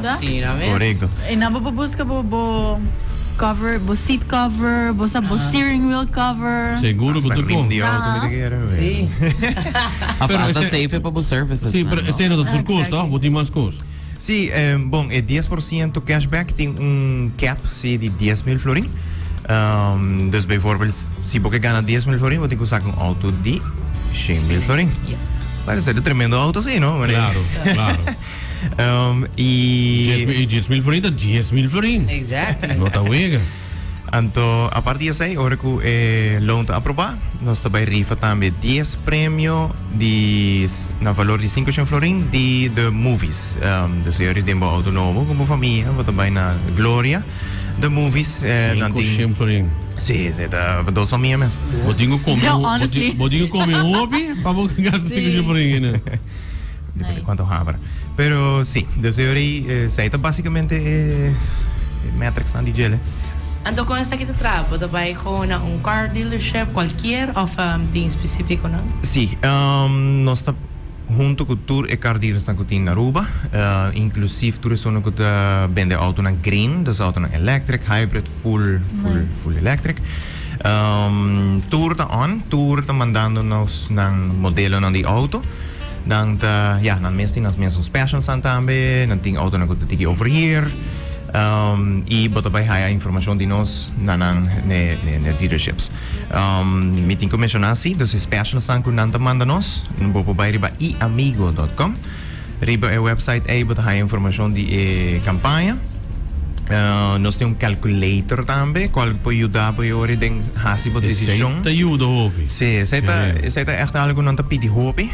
Ta? Asina mes. Korekto. E nan bo por buska bo bo cover, bo seat cover, bo sa bo steering wheel cover. Seguro ku Hasta tur rim kon. di auto mi ta kere. Sí. Of Pero hasta ese- safe pa bo services. Sí, nan, pero no? esei no ta tur kos, Exactly. toch? Bo tin mas kos. Sí, bon, e 10% cashback tin un cap sí di 10.000 florin. Dus bijvoorbeeld, si bo ke gana 10.000 florin, bo tin ku saka un auto di 100.000 florin. Parece ser tremendo auto sí, no? Claro, claro. I 10.000 florin ta 10.000 florin. Exactly. No ta wega. Anto, apart di esei, ora ku e loan ta aprobá, nos ta bai rifa tambe dies premio di na valor di 500 florin di The Movies. Dus si ora den bo auto nobo ku bo famia, bo ta bai na Gloria The Movies. Nan tin 500 florin. Sí, sí, ta pa dos famia mes. Bo tin ku kome, No, bo tin, honestly. bo tin ku kome hopi pa bo gasta Sí. 500 florin einan. Depende cuanto habra. Pero sí, dus e ora esei ta basicamente e metrics nan di djele. Anto con esaki ta traha? Bo ta bai gewoon na un car dealership cualkier of tin specifico nan? Sí, nos ta hunto cu tur e car dealersnan cu tin na Aruba, inclusief tur esunnan cu ta bende autonan green, dus autonan electric, hybrid, full, full, full electric. Tur ta on, tur ta mandando nos nan modelonan di auto. Nan ta, ya, nan mes tin nan mesun specialsnan tambe, nan tin autonan ku ta tiki overyear, i bo ta bai haya informashon di nos na nan ne ne dealerships. Mi tin ku menshoná si, dus e specialsnan ku nan ta manda nos, bo por bai riba iamigo dot com. Riba e website ei bo ta haña informashon di e kampaña. Nos tin un calculator tambe cual por yuda bo e ora den haci bo decision. Esey ta yuda hopi. Sí, esey ta, esey ta echt algo cu nan ta pidi hopi.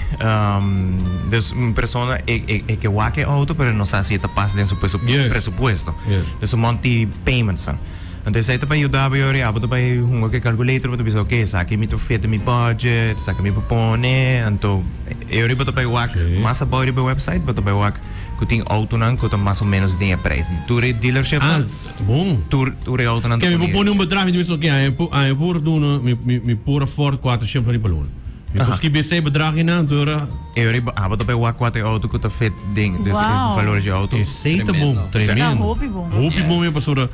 Dus un persona e, e, e ke wak e auto pero no sa si e ta pas den su presupuesto. Dus su monthly payments nan. Anto esey ta pa yuda bo e ora abo ta bay hunga cu e calculator bo ta bisa ok esaki mi ta fit den mi budget, esaki mi por pone. Anto e ora bo ta bay wak mas abao riba e website bo ta bay wak. Ku tin outonan ku ta mas o menos den e prijs di tur e dealershipnan. Ah, bon. Tur, tur e outonan ta Ke mi por pone. pone un bedrag, mi ta bisa, oke, aña por, aña por duna, mi, mi, mi por afford kuater shen florin pa luna. Mi por skibi esei bedrag einan, anto ora. E ora abo ta bai wak kuater outo ku ta fit den, dus e Wow. valor dje outo. Esei ta bon, Tremendo. tremendo. Ta hopi bon. Hopi bon mi pasobra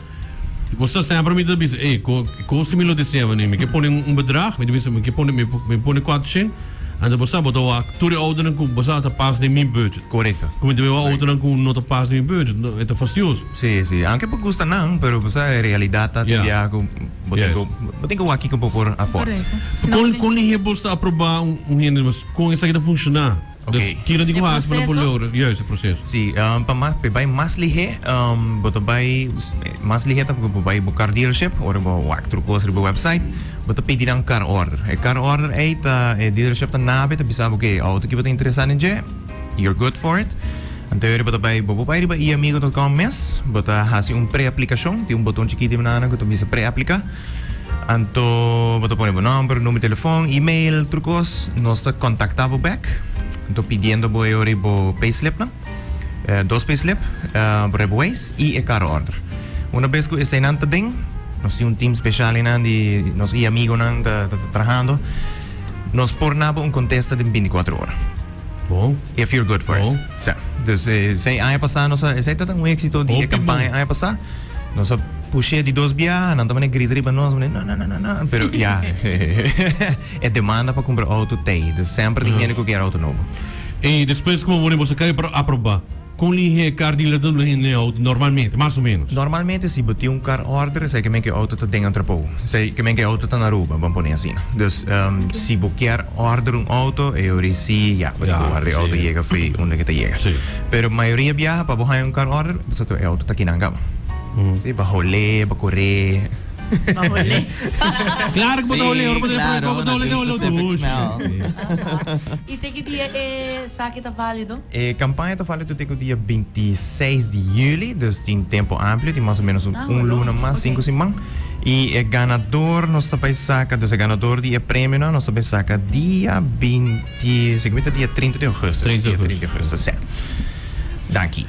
bo sa semper mi ta bisa, ey, ko, ko si mi lo desea, wanneer mi ke pone un, un bedrag, mi ta bisa, mi ke pone, mi, mi pone kuater shen, anto bo sa bo ta wak tur e outonan ku bo sa ta pas den mi budget. Korekto. Ku mi ta wak outonan ku no ta pas den mi budget, no, e ta fastioso. Sí, sí. Aunke bo gusta nan, pero bo sa e realidat ta tin bia ku bo tin ku, bo tin ku wak kiko bo por afford. Korekto. Si no Kon, bo tin kon lihé bo sa aproba un, un hende, mas kon esaki ta funshoná? Ok. Dus kiko nan tin ku E hasi pa nan por proseso? logra? Juist, e proseso. Sí, pa mas, pa e bai mas lihé, bo ta bai, mas lihé ta bo bai bo car dealership, ora bo wak tur kos riba website, bo ta pidi nan car order. E car order ei ta, e dealership ta nabe, ta bisa bo ke auto ki bo ta interesá den dje, you're good for it. Anto e ora bo ta bai, bo por bai riba iamigo dot com mes, bo ta hasi un pre-aplikashon, tin un boton chikito na nan ku ta bisa pre-apliká. Anto bo ta pone bo nòmber, number di telefòn, email, tur kos. Nos ta kontaktá bo bèk, anto pidiendo bo e ora bo payslipnan, dos payslip, bo rijbewijs i e car order. Una bes ku eseinan ta den, nos tin un team speshal einan di nos i amigonan ta ta trahando, nos por na bo un kontesta den bintikuater ora. Bon. If you're good for it. Bon. Sa. Dus esei aña pasá nos a, esei ta un éxito di e Hopi campaña bon. aña pasá. Nos a push'é di dos biaha, nan ta mane grita riba nos, mane no, no, no, no, no. Pero ya, e demanda pa kumpra outo t'ei. Dus semper tin hende ku kier outo nobo. I despues ku bo wòrdu boso kai por aprobá. Kon lihé e car dealer ta duna hende e auto normalmente, mas o menos? Normalmente si bo tin un car order esei ke men ke auto ta den Antrapou. Esei ke men ke auto ta na Aruba, ban pone asina. Dus si bo kier order un auto e ori si ya bo tin ku warda e auto yega fi unda ke ta yega. Pero mayoria biaha pa bo haña un car order pasobra e auto ta kinan kaba. Si, bo holé, bo koré. Bo holé. Claro ku bo ta holé, ora bo ta Sí, bo ta claro, holé na den tin oló specific dushi. smell. I te ki dia esaki ta válido? E campaña ta valido te cu dia 26 di juli, dus tin tempo amplio, tin mas o menos un, un luna mas, cinco siman. Y e ganador nos ta bay saca, dus e ganador di e premionan nos ta bay saca dia 20, segun mi ta dia 30 di augustus. 30 Dia augustus. 30 di augustus, ja. Danki.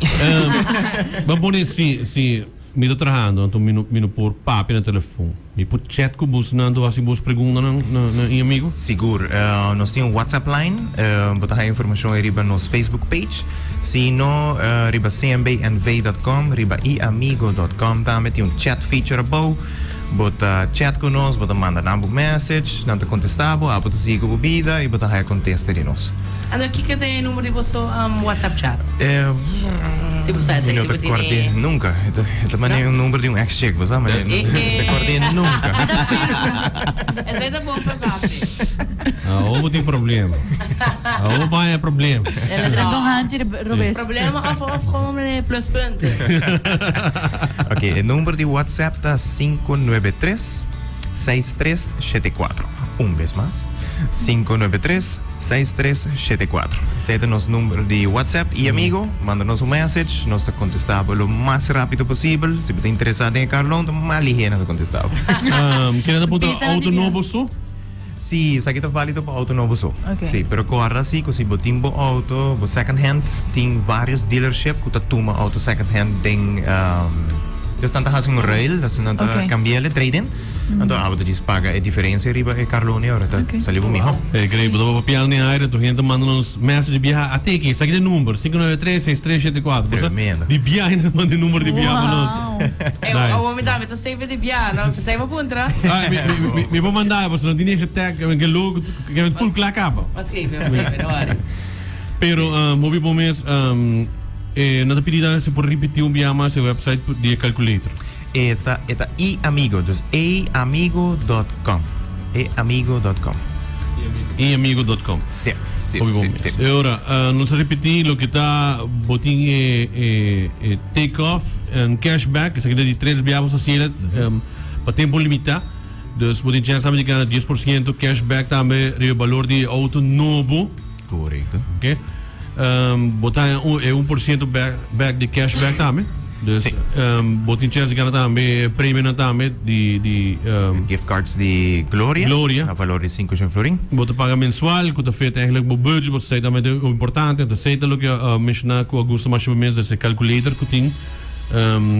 Ban pone si, si. Mi ta trahando anto mi no mi no por papia na telefon. Mi por chat ku bosnan anto hasi bos preguntanan na na i amigo? Sigur. Nos tin un WhatsApp line. Bo ta haya informashon ei riba nos Facebook page. Si no, riba cnbnv.com, riba iamigo dot com tambe tin un chat feature abou. Bo ta chat ku nos, bo ta manda nan bo message, nan ta kontestá bo, abo ta sigui ku bo bida i bo ta haya kontesta di nos. Anto kiko ta e number di boso WhatsApp chat? Si bo sa esei, Mi no si ta bo tene. kòrd'é nunka. E ta e ta manera un number di un ex chick, bo sa? Ma no ta kòrd'é nunka. Esei ta bon pa sa si. Awor bo tin problema. Awor bo haña problema. El a drenta un hanchi di robes. Problema of of gewoon meneer pluspunten. Ok, e number di WhatsApp ta 593 6374. Un bes mas, 593 6374. Esei ta nos number di WhatsApp y amigo, manda nos un message, nos ta contesta bo lo mas rapido posibel. Si bo ta interesa den e car loan, ta mas lihe nos ta contesta bo. Um, keda ta puntra Bisa na auto di nobo so? Sí, esaki ta válido pa auto nobo so. Ok. Sí, pero corda sí cu si bo tin bo auto, bo second hand, tin varios dealership cu ta tuma auto second hand den, um, dus nan ta haci un ruil, dus nan ta Ok. cambia'le, trade-in. Anto abo ta djis paga e diferencia riba e car loan y ora ta Ok. sali bo miho. Eh, Grey, bo ta papiando den aire, tu gente manda nos message di biaha. Ate ki, esaki ta e number, 593-6374. Bo sa, Tremendo. di biaha nan ta manda e number di biaha pa nos. Wow. Eh, Nice. awor mi tambe ta save di biaha, no? Pesei bo puntra. Ah, mi, mi, mi, mi por manda, pasobra no tin ni getag, ke logo, ke full kla kaba. Mas scribe, mas scribe, no worry. Pero, um, hopi bo mes, um, eh, nan ta pidi dan si por ripiti un biaha mas e website di e calculator. E ta e ta iamigo, dus eamigo dot com. Eamigo dot com. Eamigo dot com. Sí, sí, Hopi bon sí, mes. sí. E ora, nos a ripiti loke ta bo tin e e e take off en cashback, esaki ta di tres bia bo sa hasiel pa tempo limita. Dus bo tin chance tambe di gana 10% cashback tambe riba e balor di e auto nobo. Korekto. Oké. Bo ta haña un e 1% back back di cashback tambe. Dus Sí. bo tin chance di gana tambe premionan tambe di di Gift cards di Gloria. Gloria. Na valor di 500 florin. Bo ta paga mensual ku ta fit eigenlijk bo budget, bo sa tambe ta importante. Entonces esei ta loke a menshoná ku a gusta masha bo mes, dus e calculator ku tin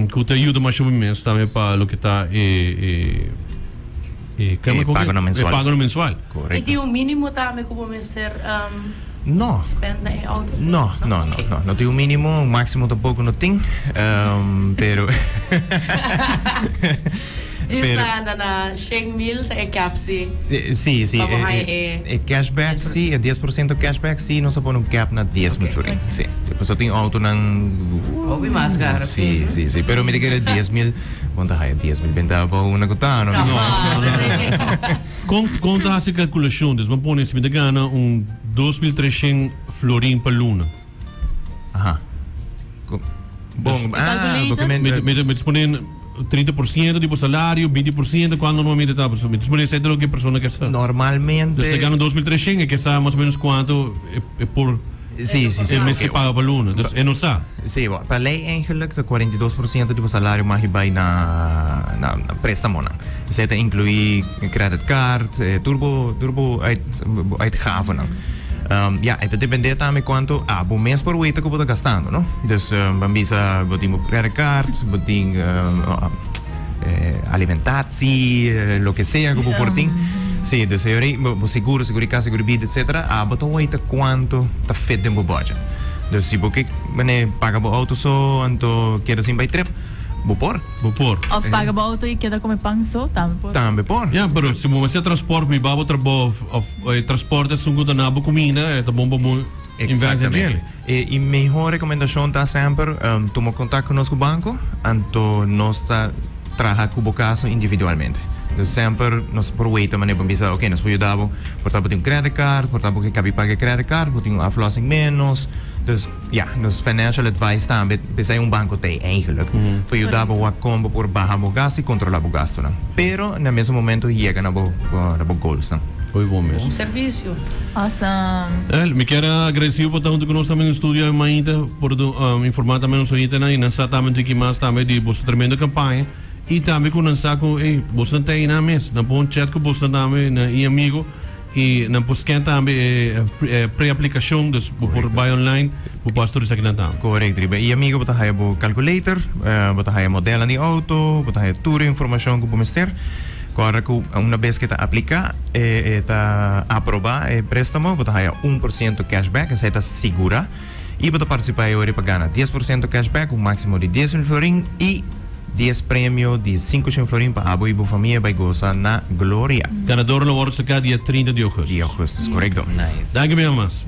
ku ta yuda masha bo mes tambe pa loke ta e e E E pagonan mensual. E pagonan mensual. I Correcto. tin un mínimo tambe ku bo mester No. spend na e auto? No, no, no, no. No tin un mínimo, un máximo tampoco no tin. Pero Djis pero na na na shen mil ta e cap si. Sí, sí. Pa bo E, haña e, e e cashback sí, e 10% cashback sí, nos a pone un cap na 10 mil florin. Sí, sí. Pasobra tin autonan Hopi mas karo. Sí, sí, sí. Pero mi ta kere 10 mil. Bon ta haya 10.000 benta pa una ku ta, no? No, Kon kon ta hasi kalkulashon? Dus bo pone si mi ta gana un 2300 florin pa luna. Aha. Bon, ah, bo ke men. Mi mi mi ta pone 30% di bo salario, 20%, kuantu normalmente ta? Mi ta pone esei ta loke e persona ke sa. Normalmente. Dus ta gana 2300 e ke sa mas o menos kuantu e por. Sí, sí, sí. E mes ke Oké. paga pa luna. Dus e no sa. Sí, bo, pa ley eigenlijk ta 42% di bo salario mag bai na, na, na préstamonan. Esei ta inclui credit card, eh, tur bo, tur bo uit, bo uitgavennan. Um, ja, e ta depende tambe cuanto abo mes por weten cu bo ta gastando, no? Dus, um, ban bisa bo tin bo credit card, bo tin um, eh, alimentatie, eh, loke sea cu bo por tin. Sí, dus e ora bo, bo seguro, seguro di cas, seguro di bida, etcetera, abo ta weten cuanto ta fit den bo budget. Dus si bo ke mane paga bo auto so anto keda sin bai trip, bo por. Bo por. Of paga bo auto y keda come pan so, tambe por. Tambe por. Ya, pero si bo mester transport mi ba bo trabou of of e transport esun ku ta na bo kuminda e ta bon pa bo invest den djele. Exactamente. E y mehor recomendacion ta semper tuma contact cu nos cu banco anto nos ta traha cu bo caso individualmente. Dus semper nos por weten manera bo bisa ok nos por yuda bo por ta bo tin un credit card, por ta bo ke kabi paga e credit card, bo tin un aflossing menos. Dus ya, nos financial advice tambe p'esei un banco t'ei eigenlijk. Pa yuda bo wak kon bo por baha bo gasto y controla bo gastonan. Pero na mesun momento yega na bo na bo goalsnan. Hopi bon mes. Bon servicio. Awesome. El, mi kier a agradeci bo pa ta hunto cu nos tambe den studio awe mainta por informa tambe nos oyentenan y nan sa tambe un tiki mas tambe di boso tremendo campaña y tambe cu nan sa cu ey boso nan ta eynan mes, nan por un chat cu boso tambe na e amigo. Y nan por scan tambe e pre-aplicacion, dus bo por bay online, bo por studia esaki nan tambe. Correcto, riba e-amigo bo ta haya bo calculator, bo ta haya modelan di auto, bo ta haya tur e informacion cu bo mester. Ora cu una bes cu ta aplica, e ta aproba e prestamo, bo ta haya 1% cashback, esey ta sigura. Y bo ta participa e ora pa gana 10% cashback, un maximo di 10.000 florin y 10 premio di 500 florin pa abo y bo famia bay goza na Gloria. Ganador lo wordo saca dia 30 di augustus. Di augustus, correcto. Nice. Dank je, mi mas.